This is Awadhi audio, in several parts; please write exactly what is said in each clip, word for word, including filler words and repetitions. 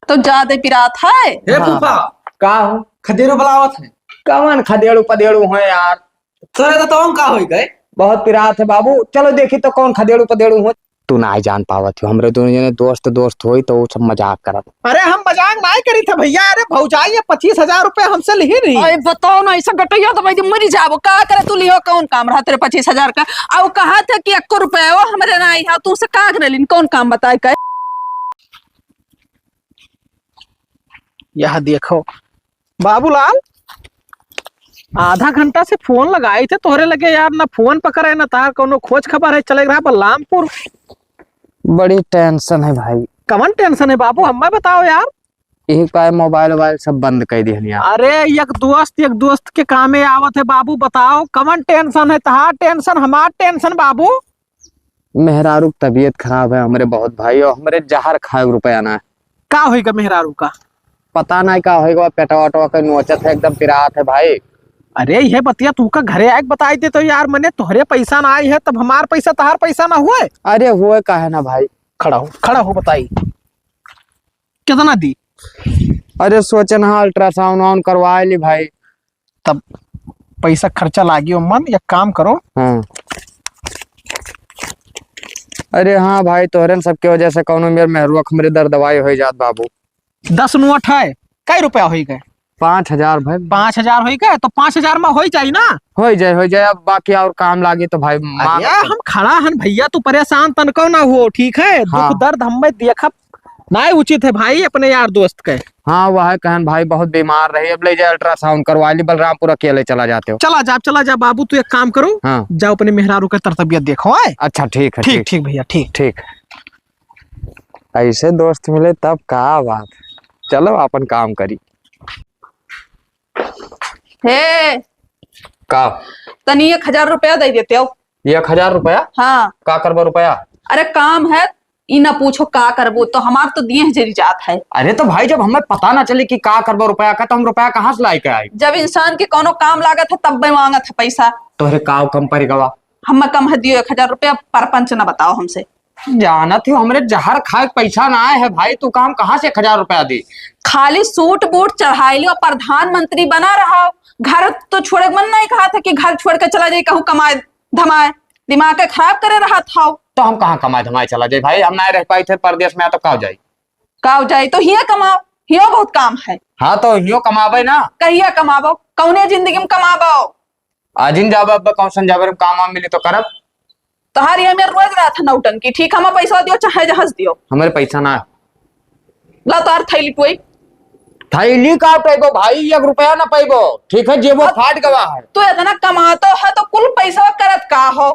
तो ज्यादा पिरात है। हे हाँ। फूफा, का हो? खदेड़ू बुलावत है। कवन खदेड़ू पदेड़ू है यार? तोरे तो तोम का होई गए? बहुत पिरात है बाबू, चलो देखी तो कौन खदेड़ू पदेड़ू हो। तू नाहीं जान पावत हो, हमरे दोनों जने दोस्त दोस्त होई तो वो सब मजाक करत। अरे हम मजाक नाहीं करी थे भैया, अरे भौजाई ये पच्चीस हजार रुपया हमसे लिही रही। अरे बताओ ना, ऐसा गटैया दबाई दे, मरी जाबो, का करे तू लिहो, कौन काम रहा तेरे पच्चीस हजार का? अउ कहा थे कि एक्को रुपया वो हमरे नाहीं है, तू से का करे लिन, कौन काम बताए का? यह देखो बाबूलाल, आधा घंटा से फोन लगाई थे तोहरे लगे यार, ना फोन पकड़े ना तार कौनो खोज खबर है, चले रहा बलरामपुर। बड़ी टेंशन है भाई। कवन टेंशन है बाबू, हमें बताओ यार। यही का मोबाइल वोबाइल सब बंद कर दिहन यार। अरे एक दोस्त, एक दोस्त के कामे आवत है बाबू, बताओ कवन टेंशन है, तहार टेंशन हमार टेंशन बाबू। मेहरारू के तबीयत खराब है हमरे बहुत भाई, और हमरे जहर खाए के रुपया ना है। का होइगा मेहरारू का? पता नहीं का होइगा, पेटवा वेटवा के नोचत है, एकदम पिरात है भाई। अरे ये बतिया तू का घरे आए के बताई दे तो यार, मने तोहरे पैसा ना आई है तब हमार पैसा तहार पैसा ना हुए। अरे हुए काहे ना भाई। खड़ा हो, खड़ा हो, बताई कितना दी? अरे सोचे ना अल्ट्रासाउंड वाउंड करवा ली भाई। तब पैसा खर्चा लागी ओमन, एक काम करो। हाँ। अरे हाँ भाई, तोहरे न सबके वजह से कौनो मेर मेहरुआ हमरे दर दवाई हो जात बाबू। दस नोट है, कई रुपया होई गए? पाँच हजार भाई। पाँच हजार होई गए तो पाँच हजार में होई जाई ना? होई जाए, होई जाए। अब बाकी और काम लागी तो भाई मांग अरे हम खड़ा हन भैया, तू परेशान तनको ना हो, ठीक है? हाँ। दुख दर्द हमें देखब नाहीं उचित है भाई अपने यार दोस्त के। हाँ, वह कहन भाई बहुत बीमार रही, अब ले जाए अल्ट्रासाउंड करवा ली, बलरामपुर अकेले चला जाते हो। चला जा, चला जा बाबू, तू एक काम करो, हाँ। जाओ अपने मेहरारू के तर तबियत देखो, आए? अच्छा, ठीक है, ठीक, ठीक। ठीक भैया, ठीक। ठीक। ऐसे दोस्त मिले तब का बात। चलो अपन काम करी। हे, का? तनी एक हजार रुपया दे देते हो। एक हजार रुपया? हाँ। का करबो रुपया? अरे काम है, ई ना पूछो का करबो, तो हमार तो दिए जरी जात है। अरे तो भाई, जब हमें पता ना चली कि का करबो रुपया का, तो हम रुपया कहाँ से लाई के आई? जब इंसान के कौनो काम लागत है, तब भी मांगत है पैसा। तोहरे काव कम पड़ गवा? हमें कम है, दियो एक हजार रुपया, परपंच ना बताओ हमसे। जानत हो, हमरे जहर खाए के पैसा ना आए है भाई, तू का हम कहाँ से एक हजार रुपया दी? खाली सूट बूट चढ़ाई लियो, प्रधानमंत्री बना रहा हो, घर तो छोड़े के मन नहीं कहा था कि घर छोड़ के चला जाए, कहूँ कमाए धमाए, दिमाग के खराब करे रहा था। तो हम कहाँ कमाए धमाए चला जाए भाई, हम ना रह पाई थे परदेश में, तो का जाई? का जाई तो हिया कमाओ, हियो बहुत काम है। हाँ तो हियो कमाबे ना। कहिया कमाबो? कौने जिंदगी में कमाबो? आजिन जाबे, अब कौन सन जाबे, काम वाम मिली तो करब। तोहार ये मेर रोज रहा था नौटंकी, ठीक, हमें पैसा दियो चाहे जहाज दियो। हमारे पैसा ना है। ला तोहार थैली टोई। थैली का पैबो भाई, एक रुपया ना पैबो, ठीक है, जेबो अब फाट गवा है। तू इतना कमातो है तो कुल पैसा करत का हो?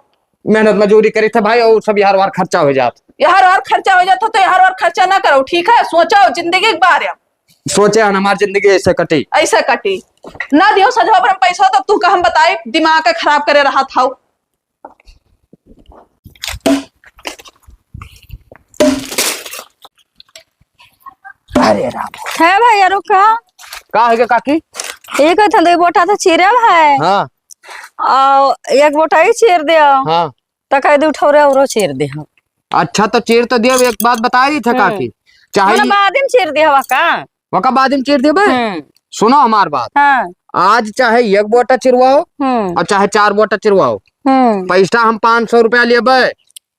मेहनत मजूरी करी थे भाई, और सब यार वार खर्चा हो जात। यार वार खर्चा हो जात हो तो यार वार खर्चा ना करो, ठीक है, सोचो जिंदगी के बारे में। सोचे हन हमार जिंदगी ऐसे कटी। ऐसे कटी। ना दियो सजवा पर हम पैसा, तब तू का हम बताई, दिमाग के खराब करे रहा था। अरे राम। है भैया, रुका। का है गे काकी? ये कहत हन, दो बोटा तो चीरे है। हाँ। और एक बोटा ही चीर दियो। हाँ। तो कह दू ठौरे औरो चीर दे हम। अच्छा, तो चीर तो दियो, एक बात बता दी था हम्म। काकी। चाहे मने ये बाद में चीर दियो हवा का? वका बाद में चीर दियो बे। हम्म। सुनो हमार बात। हाँ। आज चाहे एक बोटा चिरवाओ हम्म। और चाहे चार बोटा चिरवाओ। हम्म। पैसा हम पाँच सौ रुपया लेबे।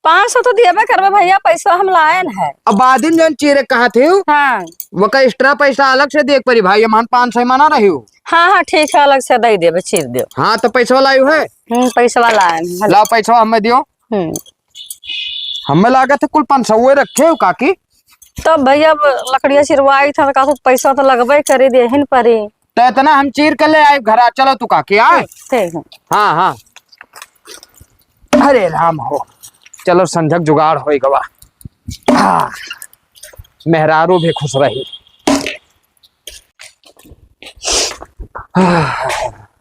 पाँच सौ तो देबे करबे भैया, पैसा हम लायन है। अब बादिन जौन चीरे कहा थे, हाँ। वका extra पैसा अलग से देख पड़ी भाई, हम पाँच सौ माना रही हो। हाँ, हाँ, ठीक है, अलग से दे देबे, चीर देबे। हाँ, तो पैसा लायु है? हम्म, पैसा लायन है। ला पैसा हमें दियो। हम्म। हमें लागत है कुल पाँच सौ रखे हो काकी। तब भैया, अब लकड़िया चिरवाई था, तो काकू पैसा तो लगबे करे, देहिन परी। तो इतना हम चीर के ले आए घरा, चलो तू काकी, आए? ठीक, ठीक है। हाँ, हाँ। अरे राम हो, चलो संझक जुगाड़ होई गवा। हाँ, मेहरारू भी खुश रही।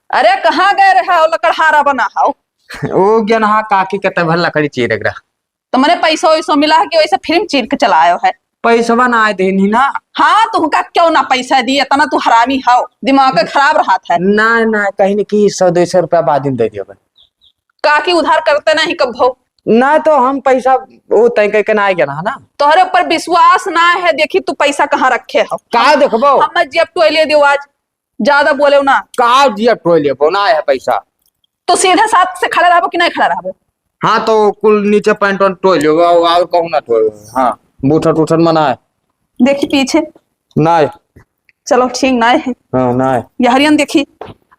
अरे कहाँ गए रहे हो लकड़हारा बना हो? ओ गेनहा काकी के तब लकड़ी चीरे रहा। तो मने पैसा वैसा मिला है कि वैसे फिल्म चीर के चला आयो है? पैसवा ना आए देनी ना। हाँ, तुमका क्यों ना पैसा दी, इतना तू हरामी हो, दिमाग के खराब रहत है। ना, ना, कहीं न कि सौ दो सौ रुपया बाद में दे दियो बे। काकी उधार करते नहीं कब हो। ना तो हम पैसा वो तय करके ना आए गया ना, है ना? तोहरे ऊपर विश्वास ना है, देखी तू पैसा कहाँ रखे हो। का देखबो? हम जेब टोइले दियो आज, ज्यादा बोले ना। का जेब टोइले बो ना है पैसा? तो सीधे साथ से खड़ा रहबो कि नहीं खड़ा रहबो? हाँ, तो कुल नीचे पैंट वैंट टोइले, और, और कहूँ ना टोइले। हाँ, बूथट उठट मना है। देखी पीछे। नहीं। चलो, ठीक ना है। हाँ, ना है। यहरियन देखी,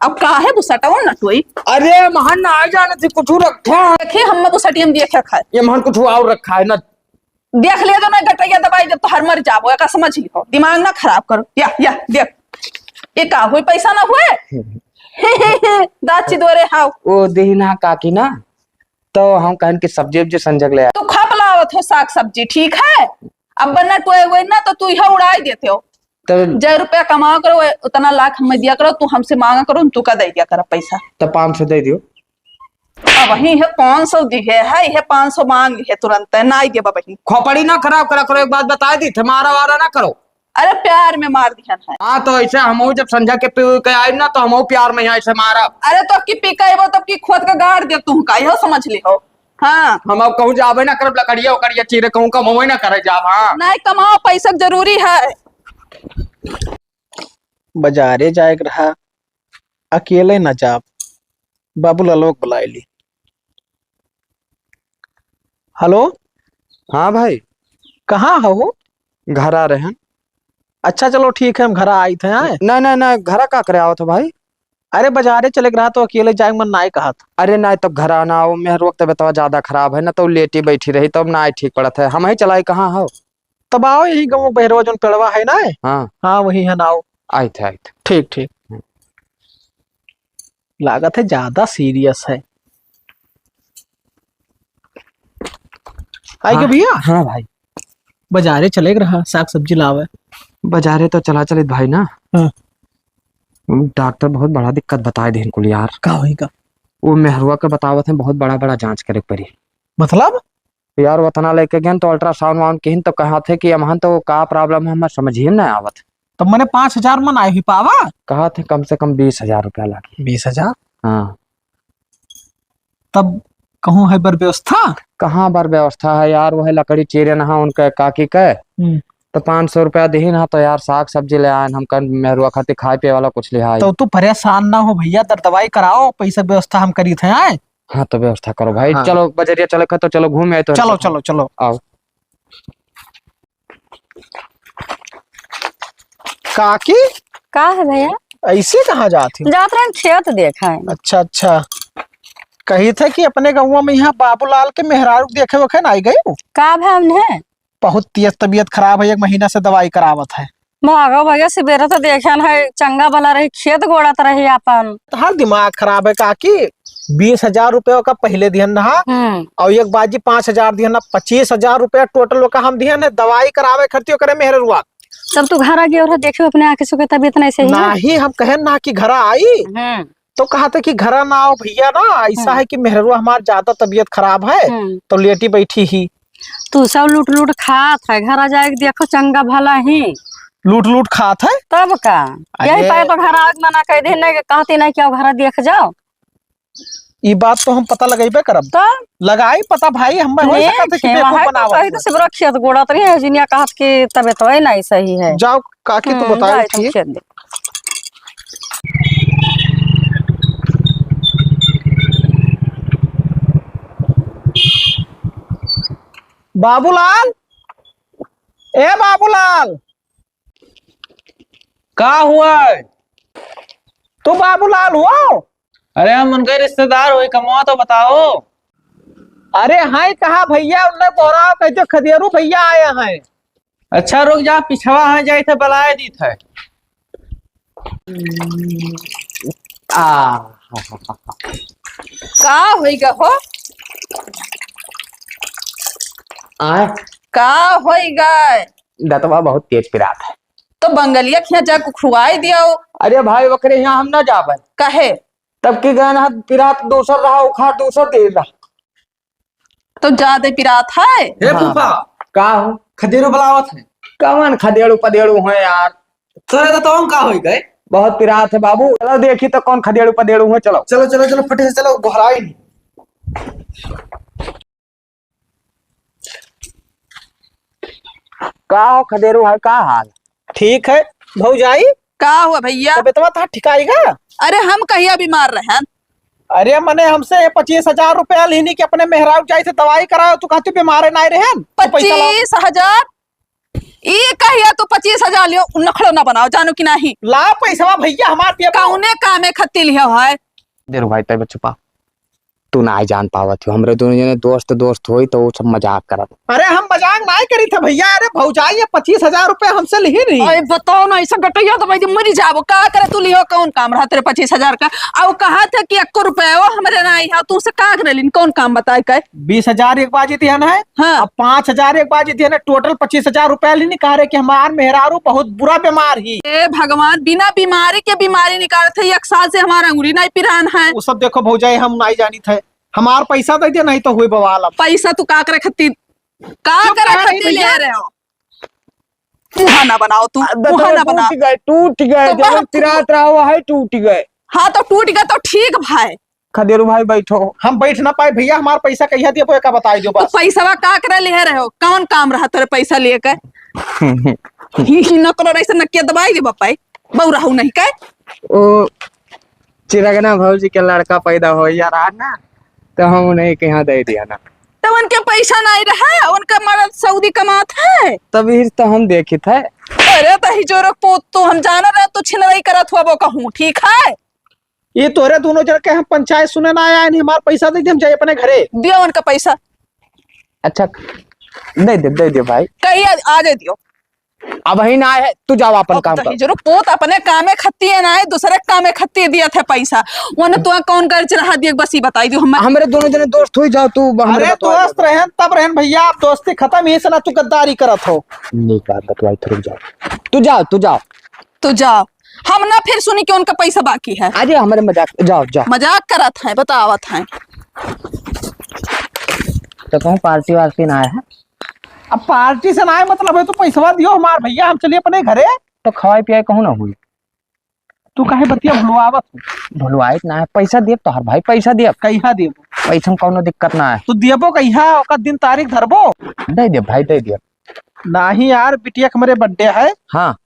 अब का है बुसटवन न टोई? अरे, महन ना आ जाने से कुछ रखा है। देखी, हम बुसटियम देख रखा है। ये महन कुछ और रखा है ना। देख लिया तो ना, गटैया दबाई जब तो हर मर जाबो, एका समझ लिहो, दिमाग ना खराब करो। या, या, देख, ये का हुई, पैसा ना हुए? दाची दोरे हाव। ओ देही ना काकी ना, तो हम कहन कि सब्जी उब्जी संजग ले आए। तू खप लावत हो साग सब्जी, ठीक है? अब बना टोए हुए ना तो तू यह उड़ाई देते हो। तो जय रुपया कमावा करो, उतना लाख हमें दिया करो, तू हमसे मांगा करो, तू का दे दिया कर पैसा। तो पाँच सौ दे दियो। अब वही है पाँच सौ दी है, है, है पाँच सौ मांग ली है तुरंत, ना ही देबा बहिन। खोपड़ी ना खराब करा करो, एक बात बता दी, मारा वारा ना करो। अरे प्यार में मार दिहन है। हाँ, तो ऐसे हमहू जब संझा के पी के आइब ना, तो हमहू प्यार में यहाँ ऐसे मारब। अरे तो की पी के आइबो, तब की खोद के गाड़ देब तुमका, यहो समझ लिहो। हाँ। हम अब कहूँ जाबे ना करब, लकड़िया उकड़िया चीरे कहूँ कमावे ना करे जाब। हाँ। नहीं, कमाओ, पैसा जरूरी है। बाजारे जाए के रहा, अकेले ना जाब, बाबूलालो के बुलाए ली। हेलो। हाँ भाई। कहाँ हो? घर आ रहे हैं। अच्छा, चलो ठीक है, हम घर आइत हैं, आए। ना, ना, ना, घर का करे आवत हो भाई? अरे, बाजारे चले के रहा तो अकेले जाए के मन नाय कहत। अरे नाय, तब घर आना, वो मेहरुआ के तबियतवा ज्यादा खराब है ना, तो लेटी बैठी रही, तब नाय ठीक पड़त है। हम ही चलाई, कहाँ हो? तब आओ यही गाँव बहरवा, जोन पेड़वा है ना। हाँ। हाँ, वही है ना, आओ। आइत है, आइत। ठीक, ठीक। हम्म। लागत है ज्यादा सीरियस है। आई हाँ, के भैया? हाँ भाई। बाजारे चले के रहा, साग सब्जी लावे। बाजारे तो चला चलित भाई ना। हाँ। डॉक्टर बहुत बड़ा दिक्कत बताए देहिन कुल यार। का होई का? वो मेहरुआ के बतावत हैं, बहुत बड़ा बड़ा जांच करे के पड़ी। मतलब? यार, वतना लेके गए तो अल्ट्रासाउंड वाउंड किहिन तो कहा थे कि अमहन तो का प्रॉब्लम है, हमें समझिए में ना आवत। तब मने पाँच हजार में ना ही पावा? कहा थे कम से कम बीस हजार रुपया लागी। बीस हजार? हाँ। तब कहूँ है बर व्यवस्था? कहाँ बर व्यवस्था है यार, वह लकड़ी चीरे नहा उनके काकी के। हम्म। तो पाँच सौ रुपया दिहिन हा, तो यार साग सब्जी ले आयन, हम कन मेहरुआ खातिर खाए पिए वाला कुछ ले आए। तो तू परेशान ना हो भैया, दर दवाई कराओ, पैसा व्यवस्था हम करी थे, आए। हाँ, तो व्यवस्था करो भाई। हाँ। चलो, बजरिया चले के, तो चलो घूम आए तो। चलो, चलो, चलो। आओ। काकी? का है भैया? ऐसे कहाँ जात ही? जात रहन खेत देखे। अच्छा, अच्छा। कही थे कि अपने गौवा में यहाँ बाबूलाल के मेहरारू देखे वखे ना आई गई? का भा उन्हें? बहुत तेज तबीयत खराब है, एक महीना से दवाई करावत है। भागो भैया, सबेरे तो देखेन है, चंगा भला रही, खेत गोड़त रही आपन। तहार दिमाग खराब है काकी, बीस हजार रुपया का पहले दिहन ना, हम्म। और एक बाजी पाँच हजार दिहन ना, पच्चीस हजार रुपया टोटल ओका हम दिहन है दवाई करावे खर्ची ओकरे मेहररुआ। तब तू घर आ गया और देखियो अपने आँखें से ओकर तबीयत नहीं सही है। नाही, हम कहेन ना कि घर आई, हम्म। तो कहा थे कि घरा ना आओ भैया ना, ऐसा हम्म। है कि मेहररुआ हमार ज्यादा तबीयत खराब है, हम्म। तो लेटी बैठी ही। तू सब लूट लूट खात है, घरा जाए के देखो चंगा भला ही। लूट लूट खात है? तब का? अरे। यही पाए तो घर आवे के मना कह दे, नहीं कहती नहीं कि आओ घरा देख जाओ। ई बात तो हम पता लगइबे करब। तो? लगाई पता भाई, हम हो नहीं, सकत है कि खेवा बेवकूफ है तो बनावत कही तो हो। सिबरा खेत गोड़त रही है, जिनिया कहत कि तबीयत वही नहीं सही है। जाओ काकी, तू हम्म, बताओ जाए तो ठीक। खेत दे। बाबूलाल, ए बाबूलाल। का हुआ है? तू बाबूलाल हो? अरे हम उनके रिश्तेदार हुए, कमवा तो बताओ। अरे हाय कहा भैया, उनने बोराव कह जो खदेरू भैया आए हैं। अच्छा रुक जा, पिछवा है जाए थे, बुलाए दी थे। आ। का होई गा हो? आय। का होई गा? दतवा बहुत तेज पिरात है। तो बंगलिया के यहाँ जाके खुआई दियो। अरे भाई, ओकरे यहाँ हम ना जाबे। काहे? तब की गए ना, पिरात दोसर रहा, उखाड़ दोसर दे रहा। तो ज्यादा पिरात है। हे हाँ। फूफा। का हो? खदेड़ू बुलावत है। कवन खदेड़ू पदेड़ू है यार? तोरे तो तुम का होई गए? बहुत पिरात है बाबू। चलो देखी तो कौन खदेड़ू पदेड़ू है, चलो। चलो, चलो, चलो, फटे से चलो, गोहराई नहीं। का हो खदेरू भाई, का हाल? ठीक है भौजाई। का हुआ भैया? तबियतवा था ठिकाई गा? अरे हम कहिया बीमार रहन? अरे मने हमसे ये पच्चीस हजार रुपया लिहनी कि अपने मेहरारू जाई थे दवाई कराओ, तू कहती बीमारे नाई रहन, तू पैसा लाओ। पच्चीस हजार? ई कहिया तू पच्चीस हजार लियो, उ नखड़ो ना बनाओ, जानो कि नाही? लाओ पैसवा भैया हमार दिया। कौने कामे खत्ती लियो है? खदेरू भाई, तबियत छुपा। तू नाई जान पावत हो, हमरे दोनों जने दोस्त, दोस्त होई तो वो सब मजाक करत। अरे हम मजाक नाई करी थे भैया, अरे भौजाई ये पच्चीस हजार रुपया हमसे लिही रही। अरे बताओ ना, ऐसा गटैया दवाई दे मरी जाबो, का करे तू लिहो, कौन काम रहा तेरे पच्चीस हजार का? अउ कहा थे कि एको रुपया वो हमरे नाई है, तू से का करे लिन, कौन काम बताए के? बीस हजार एक बाजी दिहन है, हाँ। अब पाँच हजार एक बाजी दिहन है, total पच्चीस हजार रुपया लिन, कह रहे कि हमार मेहरारू बहुत बुरा बीमार ही। ए भगवान, बिना बीमारी के बीमारी निकालत है, एक साल से हमार अंगुरी नाई पिरान है। वो सब देखो भौजाई, हम नाई जानी थे। हमार पैसा दे दे, नहीं तो हुई बवाल अब। पैसा तू का करे खत्ती, का चुप करे रह रही खत्ती ले भैया। रहे हो? मुहा ना बनाओ तू, अब मुहा बताओ, ना बना। टूट गए, टूट गए, तो जवन बहुत पिरात रहा हुआ है, टूट गए। हाँ, तो टूट गए तो ठीक भाई। खदेरू भाई, बैठो। हम बैठ ना पाए भैया, हमार पैसा कहिया दिए, का बताई दो तो बस। पैसवा का करे ले रहे हो? कौन काम रहा तोरे पैसा लिए के? ही, ही न करो, ऐसे नकिया दबाई दे बप्पा, बहू रहू नहीं के। ओ, चिरगना भौजी के लड़का पैदा हो यार, आ ना, तो हम उन्हें के यहाँ दे दिया ना। तो उनके पैसा नहीं रहा, उनका मर्द सऊदी कमात है। तभी तो हम देखित है। अरे दही जोरो पूत, तू हम जाना रहे, तू छिनरई करत हुआ वो कहूँ, ठीक है? ये तोरे दोनों जन के हम पंचायत सुने ना आया है, नहीं हमार पैसा दे दे, हम जाए अपने घरे। दियो उनका पैसा। अच्छा, दे दे, दे दे भाई। कहिए आ, आ जाए दियो। अब ही ना आए है, तू जाओ अपन अब काम कर। दही जरूर पूत अपने कामे खत्ती है ना है, दूसरे कामे खत्ती दिया थे पैसा। वने तू कौन कर रहा दिए, बस ही बताई दियो हम। हमरे दोनों जने दोस्त हुई जाओ, तू हमरे अरे बतवा दोस्त दे। रहन तब रहन भैया, आप दोस्ती खत्म, ये से ना तू गद्दारी करत हो। नहीं बात बतवाई, रुक जाओ। तू जाओ, तू जाओ। तू जाओ। हम ना फिर सुनी कि उनका पैसा बाकी है। अरे हमरे मजाक, जाओ, जाओ। मजाक करत है, बतावत है। तो कहूँ पार्टी वार्टी ना आए है? अब पार्टी से ना आए मतलब है, तो पैसवा दियो हमार भैया, हम चलिए अपने घरे। तो खवाई पियाई कहूँ ना हुई। तू काहे बतिया भुलवावत हो? भुलवाइत ना है, पैसा दियब तोहर भाई, पैसा दियब। कहिया देबो? पैसा में कौनो दिक्कत ना है। तू देबो कहिया? ओकर दिन तारीख धरबो? दे दियब भाई, दे दियब। नाही यार, बिटिया के हमरे birthday है। हाँ,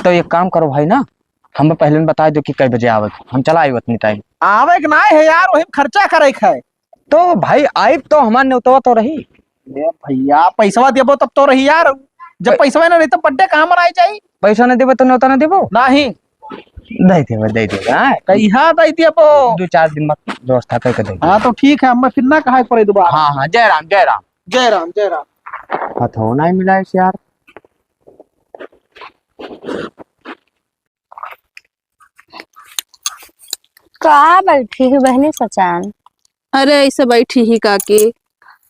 तो एक काम करो भाई ना, हम पहले न बताई दो कि कई बजे आवे के, हम चला आइब उतनी time। आवे के नाही है यार, वही में खर्चा करे के है। तो भाई आइब तो हमार नेवतवा तो रही। ए भैया, पैसवा देबो तब तो रही यार, जब पै- पैसवा ना रही तो birthday कहाँ मनाई जाई? पैसा ना देबो तो नेवता ना देबो? नाही। दे देबो, दे देबो, हाँ। कहिया दे देबो? दो चार दिन बाद व्यवस्था करके दे देबो। हाँ तो ठीक है, अब मैं फिर ना कहा पड़े दोबारा। हाँ, हाँ, जय राम, जय राम। जय राम, जय राम। हथवा नाही मिलाइस यार। का बैठी ही बहनी सचान? अरे ऐसे बैठी ही काकी।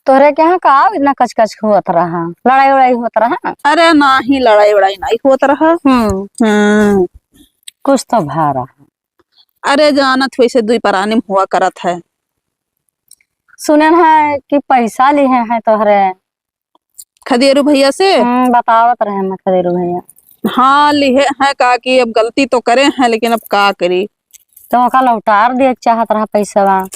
तोहरे के यहाँ का इतना कचकच होत रहा, लड़ाई उड़ाई होत रहा? अरे नाही, लड़ाई उड़ाई नाही होत रहा। हम्म। हम्म। कुछ तो भा रहा। अरे जानत वैसे दुई परानी में हुआ करत है। सुनेन है कि पैसा लिहे हैं तोहरे। खदेरू भैया से? हम्म, बतावत रहे मैं खदेरू भैया। हाँ, लिहे हैं काकी, अब गलती तो करे हैं, लेकिन अब का करी? तो ओका लौटार दिए के चाहत रहा पैसवा।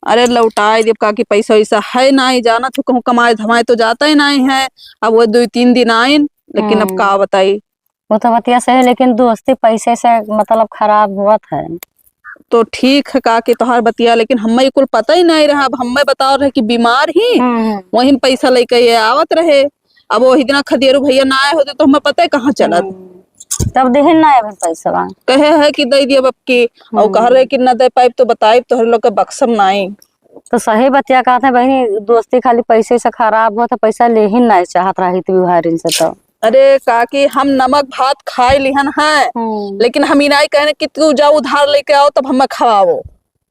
अरे लौटाए देब काकी, पैसा वैसा है नाही, जानत हो कहूँ कमाए धमाए तो जाता ही नाही है। अब वो दुई तीन दिन आइन, लेकिन अब हम्म। का बताई? वो तो बतिया सही है, लेकिन दोस्ती पैसे से मतलब खराब होत है। तो ठीक है काकी तोहार बतिया, लेकिन हमें कुल पता ही नाही रहा। अब हमें बताओ रहे कि बीमार ही, हम्म, हम्म। वही में पैसा लेके ये आवत रहे। अब वही दिना खदेरू भैया ना आए होते तो हमें पता है कहाँ चलत। हम्म। तब देहिन ना अभी पैसवा। कहे है कि दे दिया अब की, और कह रहे हम्म। कि ना दे पाइब तो बताइब तोहरे लोग के बक्सम नाही। तो सही बतिया कहत है बहनी, दोस्ती खाली पैसे से खराब होत है, पैसा लेहिन नाही चाहत रहा हित व्यवहारिन से तो। अरे काकी, हम नमक भात खाए लिहन है, हम्म। लेकिन हम ई नाही कहने कि तू जाओ उधार लेके आओ तब हमें खवाओ,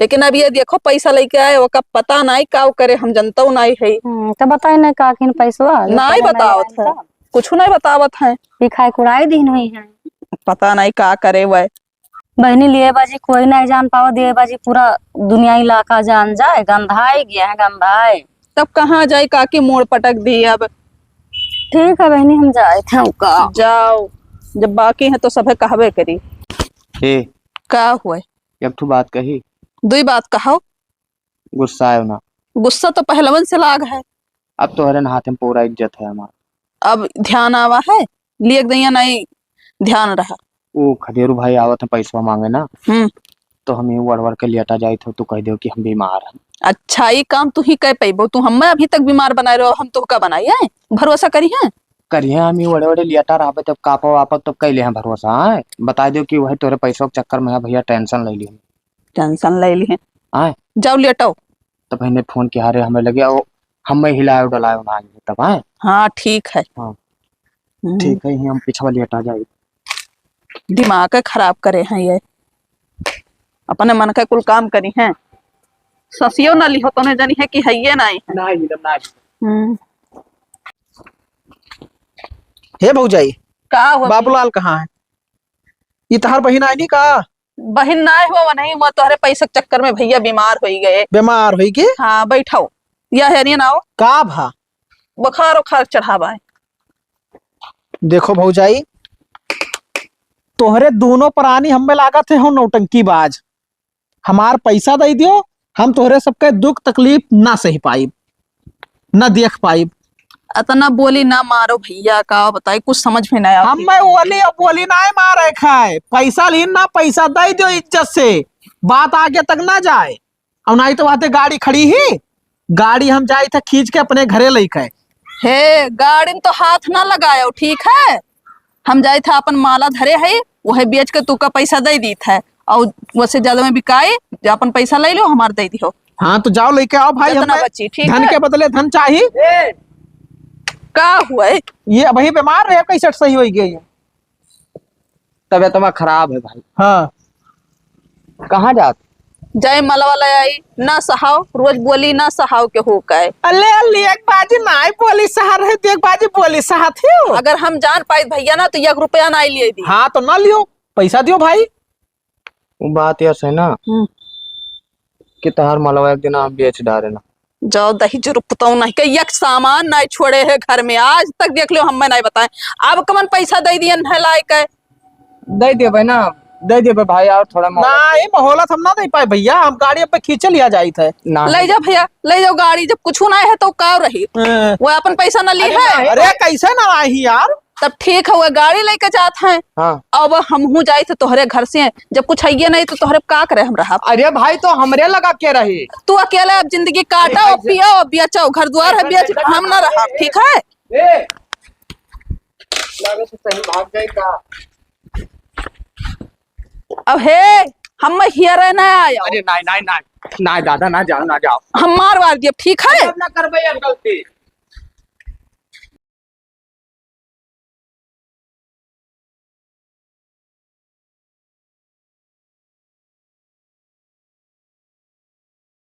लेकिन अब ये देखो पैसा लेके आए, ओका पता नाही का करे, हम जनता नाही है। हम्म, तो बताई नाही काकी ने पैसवा, जो नाही करे नाही बतावत आए है, का? कुछ नाही बतावत है। ये खाए कुड़ाई दिन हुई है। पता नाही का करे वह। बहनी, लिए बाजी कोई नाही जान पावत, ये बाजी पूरा दुनिया इलाका जान जाए, गंधाए गया है, गंधाए। तब कहाँ जाई काकी, मोड़ पटक दी अब। ठीक है बहनी, हम जाए थे का। जाओ, जब बाकी है तो सभे कहबे करी। ए, का हुए? एक ठो बात कही। दुई बात कहो। गुस्सा आयो ना। गुस्सा तो पहलवन से लाग है। अब तोहरे न हाथ में पूरा इज्जत है हमार। अब ध्यान आवा है, लिए दइया नहीं ध्यान रहा। ऊ खदेरू भाई आवत है पैसवा माँगे ना, हम्म। तो हम ही वड़ वड़ के लेटा जाइत हो, तू कहि देउ कि हम बीमार हैं। अच्छा, ई काम तू ही कइ पइबो? तू हम्मे अभी तक बीमार बनाए रहो, हम तोहका बनाई है? भरोसा करिहैं? करिहैं, हम ही वड़े वड़े लेटा रहबे, तब कापा वापा तब कइ लेहैं भरोसा, हैं? बताइ देउ कि वही तोहरे पैसवा के चक्कर में है भइया, tension लइ लिहैं। Tension लइ लिहैं। हैं? जाउ लेटउ। तब इन्हें फोन किहा रे हमें लगे, ओ, हमें हिलायो डुलायो ना आइए तब, हैं? हाँ, ठीक है। हाँ। हम्म। ठीक है, हम पिछवा लेटा जाई। दिमाग के खराब करे हैं ये, अपने मन के कुल काम करिहैं। ससियो ना लिहो तो ने जानी है कि हइये नाहीं है। ना ही, ना ही। हम्म। हे भौजाई, का हुआ? बाबूलाल कहाँ है? ई तहार बहिन आइनी का? बहिन नाहीं हो, नहीं, वो तोहरे पैसे के चक्कर में भइया बीमार होइ गए। बीमार होइ के? हाँ, बैठो, या हेरियन आओ। का भा? बुखार उखार चढ़ावा है। देखो भौजाई, तोहरे दोनों प्राणी हमें लागत है हो नौटंकीबाज। हमार पैसा दइ दियो, हम तोहरे सबके दुख तकलीफ ना सही पाइब, ना देख पाइब। अतना बोली ना मारो भइया, का बताई, कुछ समझ में ना आवे। हमें बोली, अब बोली ना मारे खाए, पैसा लीन ना, पैसा दइ दियो इज्जत से, बात आगे तक ना जाए। और नाहीं तो वहाँ ते गाड़ी खड़ी ही, गाड़ी हम जाइत है खींच के अपने घरे लइके। हे, गाड़ी में तो हाथ ना लगायो, ठीक है? हम जाइत है, अपन माला धरे है, वही बेच के तू का पैसा दइ दीत है, और वसे ज्यादा में बिकाई, जो अपन पैसा लइ लो, हमार दइ दिहो। हाँ, तो जाओ लइके आओ भाई, जितना हमें बची, ठीक धन है? के बदले धन चाही। ए! का हुआ है? ये अबही बीमार रहे, कैसे सही होइ गई है? तबियतवा खराब है भाई। हाँ। कहाँ जात? जाए मलवा ले आई, ना सहाव, रोज बोली ना सहाव के हो काहे। अले, अले, एक बाजी नाहीं बोली सहा रहे, तो एक बाजी बोली सहा थी हो। अगर हम जान पाइत भइया ना, तो एक रुपया नाहीं लिए दी। हाँ, तो ना लियो, पैसा दियो भाई। वो बात यस है ना हम्म। कि तहार मलवा एक दिन हम बेच डारे ना। जाओ दही जुरुपतौ नहीं के, एक सामान नहीं छोड़े है घर में, आज तक देख लो, हमें नहीं बताए। अब कमन पैसा दइ दियन है लाइके? दइ देबे ना, दइ देबे भाई, और थोड़ा मोहलत। ना, ये मोहलत हम ना दइ पाए भइया, हम गाड़ी अब खींचे लिया जाइत है। ना। लइ जाओ भइया, लइ जाओ गाड़ी, जब कुछ ना है तो का रही? हाँ। वो अपन पैसा ना ली अरे है। नहीं। अरे कैसे ना आई यार? तब ठीक है, वो गाड़ी लइके जात है। हाँ। अब हमहू जाइत है तोहरे घर से, जब कुछ हइये नहीं तो तोहरे का करे हम रहब? अरे भाई, तो हमरे लगा के रही। तू अकेले अब जिंदगी काटा, ए, और पिया, और बेचो, घर द्वार है, ऐसा बेच, कैसे हम ना करता है? रहब, ठीक है? ए, लागत है सही भाग गए का? अब हे, हम हियरे ना आयो। अरे नाहीं, नाहीं, नाहीं, नाहीं दादा, ना जाओ, ना जाओ। हम मार वार दियब, ठीक है? अब ना करबे अब गलती।